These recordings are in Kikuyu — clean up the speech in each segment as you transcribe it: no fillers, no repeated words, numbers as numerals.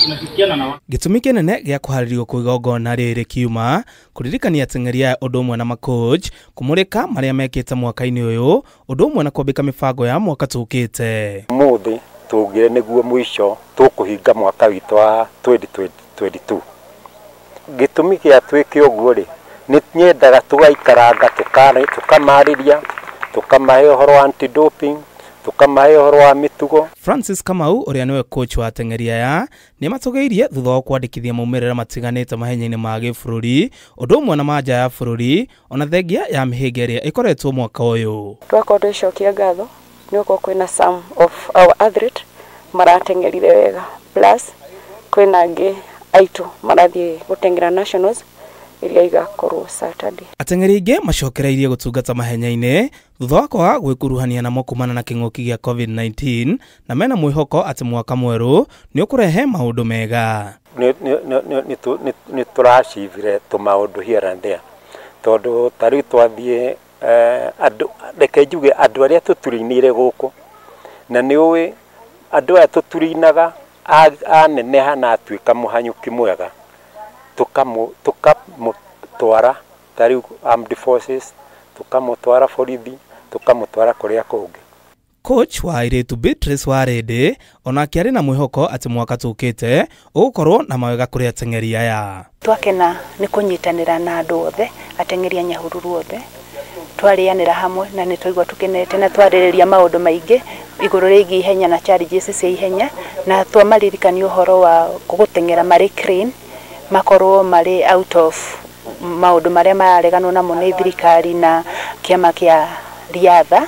Tunashirikiana na Gĩtũmi kĩnene gĩa kũharĩrio kwa igongona rĩrĩ kiuma kũririkania ateng'eri aya ũndũ ũmwe na macoach kũmũrĩka marĩa mekĩte mwaka-inĩ ũyũ, ũndũ ũmwe na kwambĩka mĩbango ya mwaka tũkĩte. Mũthĩ tũgire nĩguo mũico tũkũhinga mwaka witũ wa 2022. Gĩtũmi gĩa twĩke ũguo rĩ, nĩ nyendaga tũgaikaranga, tũkamarĩria, tũkamahe ũhoro wa anti-doping, tũkamahe ũhoro wa mĩtugo. Francis Kamau ũrĩa nĩwe coach wa ateng'eri aya nĩ matũgĩirie thutha wa kwandĩkithia maumĩrĩra matiganĩte mahenya-inĩ ma gĩbũrũri, ũndũ ũmwe na ma nja ya bũrũri, ona thengia ya mĩhĩnga ĩrĩa ĩkoretwo mwaka ũyũ. Twakorwo tũgĩcokia ngatho nĩ gũkorwo kwĩna some of our athlete marateng'erire wega, plus kwĩna angĩ aitũ marathiĩ gũteng'era nationals iria igakorwo Saturday. Ateng'eri aingĩ macokereirie gũtungata mahenya-inĩ thutha wa kwaga gwĩkuruhania namo kumana na kĩng'ũki gĩa COVID-19, na mena mwĩhoko atĩ mwaka mwerũ nĩ ũkũrehe maũndũ mega. Nĩ tũracivire tũmaũndũ here and there, tondũ ta rĩu twathiĩ, andũ, reke njuge andũ arĩa tũturĩinĩire gũkũ, na nĩ ũĩ andũ aya tũturĩinaga aneneha na atuĩka mũhanyũki mwega, tũkamũtwara ta rĩu Armed Forces, tũkamũtwara borithi, tũkamũtwara kũrĩa kũngĩ. Coach wa airĩtu Beatrice Warĩndĩ onake arĩ na mwĩhoko atĩ mwaka tũkĩte ũgũkorwo na mawega kũrĩ ateng'eri aya. Twakena nĩ kũnyitanĩra na andũ othe, ateng'eri a Nyahururu othe, twarĩanĩra hamwe na nĩ twaigua tũkenete na twarĩrĩria maũndũ maingĩ igũrũ rĩgiĩ ihenya na challenges cia ihenya, na twamaririkania ũhoro wa gũteng'era marĩ clean, makorwo marĩ out of maũndũ marĩa marareganwo namo nĩ thirikari na kĩama kĩa riatha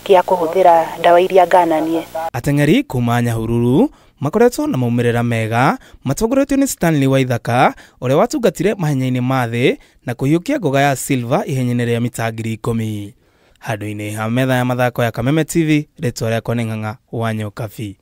kĩa kũhũthĩra ndawa iria ngananie. Ateng'eri kuma Nyahururu makoretwo na maumĩrĩra mega matongoretio nĩ Stanley Waithaka ũrĩa watungatire mahenya-inĩ ma thĩ na kũhiũkia ngoga ya silver ihenya-inĩ rĩa mita 10,000. Handũ-inĩ ha metha ya mathako ya Kameme TV, rĩtwa rĩakwa nĩ Ng'ang'a wa Nyokabi.